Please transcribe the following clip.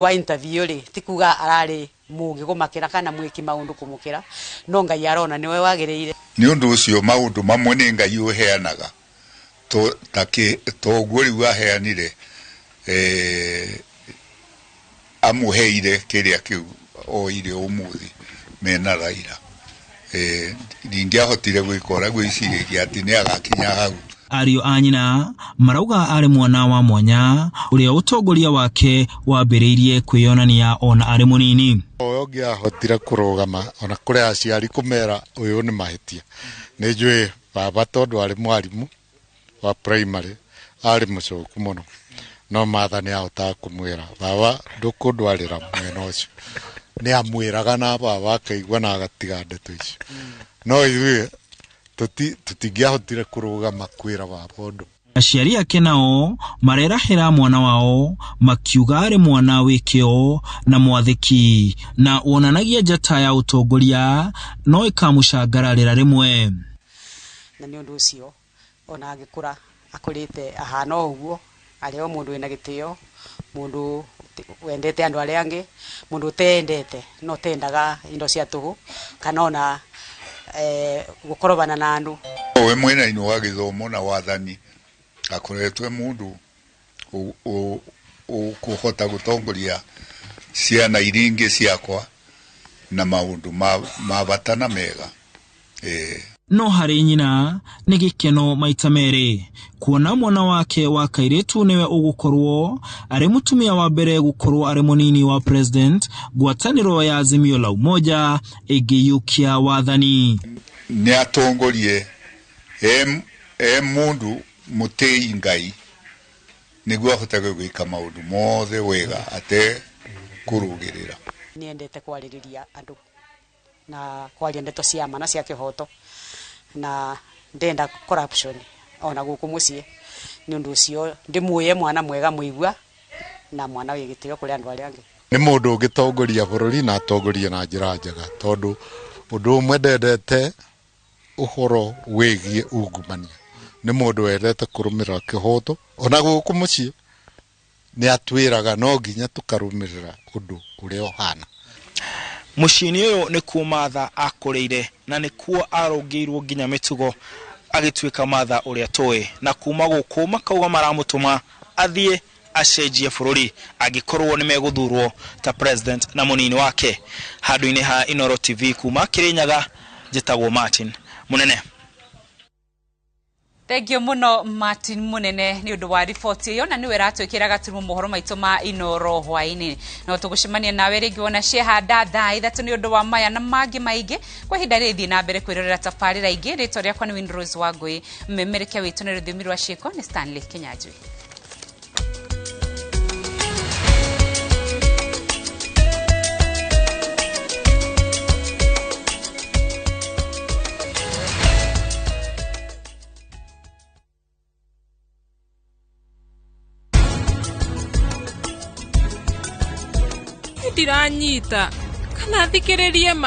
Wa interview rĩ, ti kuga ararĩ mũgĩ gũmakĩra kana mwĩki maũndũ kũmũkĩra, no Ngai arona nĩwe wagĩrĩire. Nĩ ũndũ ũcio maũndũ mamwe nĩ Ngai ũheanaga, to ũguo rĩu aheanire, amũheire kĩrĩa kĩu oire ũmũthĩ mena Raila. Ndingĩahotire gwĩka ũrĩa gwĩcirĩria atĩ nĩ agakinya hau. Ariũ a nyina marauga arĩ mwana wa mwanya ũrĩa ũtongoria wake wambĩrĩirie kwĩyonania ona arĩ mũnini. Ũyũ ũngĩahotire kũrũgama ona kũrĩ aciari kũmera ũyũ nĩ mahĩtia. Nĩ njũĩ baba tondũ arĩ mwarimũ wa primary arĩ mũcoku mũno, no Martha nĩ ahotaga kũmwĩra baba ndũkũndwarĩra mwena ũcio. Nĩ amwĩraga na baba akaigua na agatiga ndeto icio. No ithuĩ tũtingĩahotire kũrũgama kwĩra baba ũndũ. Aciari ake nao marerahĩra mwana wao makiuga arĩ mwana wĩ kĩo na mwathĩki na wonanagia njata ya ũtongoria no ĩkamũcangararĩra rĩmwe. Na nĩ ũndũ ũcio ona agĩkũra akũrĩte ahana o ũguo, arĩ o mũndũ wĩna gĩtĩo, mũndũ wendete andũ arĩa angĩ, mũndũ ũteyendete no ũtendaga indo cia tũhũ kana ona gũkorobana na andũ. We mwena-inĩ wa gĩthomo na wathani akoretwo mũndũ ũkũhota gũtongoria ciana iria ingĩ ciakwa na maũndũ ma bata na mega. No harĩ nyina nĩ gĩkeno maita merĩ kuona mwana wake wa kairĩtu nĩwe ũgũkorwo arĩ mũtumia wa mbere gũkorwo arĩ mũnini wa president ngwatanĩro ya Azimio la Umoja ĩngĩiyũkia wathani. Nĩ atongorie e mũndũ mũtĩi Ngai nĩguo ahotage gwĩka maũndũ mothe wega ate kũrũgĩrĩra. Nĩendete kwarĩrĩria andũ na kwaria ndeto cia ma na cia kĩhoto na ndenda corruption ona gũkũ mũciĩ. Nĩ ũndũ ũcio ndĩmuoye mwana mwega mũigua na mwana wĩ gĩtĩo kũrĩ andũ arĩa angĩ. Nĩ mũndũ ũngĩtongoria bũrũri na atongorie na njĩra njega, tondũ ũndũ ũmwe ndendete ũhoro wĩgiĩ ungumania. Nĩ mũndũ wendete kũrũmĩrĩra kĩhoto ona gũkũ mũciĩ nĩ atwĩraga no nginya tũkarũmĩrĩra ũndũ ũrĩa ũhana. Mũciĩ-inĩ ũyũ nĩkuo Martha akũrĩire na nĩkuo arũngĩirwo nginya mĩtugo agĩtuĩka Martha ũrĩa tũĩ, na kuma gũkũ makauga maramũtũma athiĩ acenjie bũrũri angĩkorwo nĩ megũthurwo ta president na mũnini wake. Handũ-inĩ ha Inooro TV kuma Kĩrĩnyaga, njĩtagwo Martin Mũnene. Thank you muno Martin Munene ni undu wa report iyo na niwe ratwikira gaturumo mohoro maitu ma Inooro hwaini. No tugucemania nawe ringi wona ciehanda thaa 3 ni undu wa maya na mangi maingi. Kwa ihinda riri thii na mbere kwirorera tabarira ingi. Ritwa riakwa ni Winrose Wangui, mmemerekia witu ni ruthiomi rwa ciiko ni Stanley Kinyanjui. Ndiranyita kana thikĩrĩrie mami.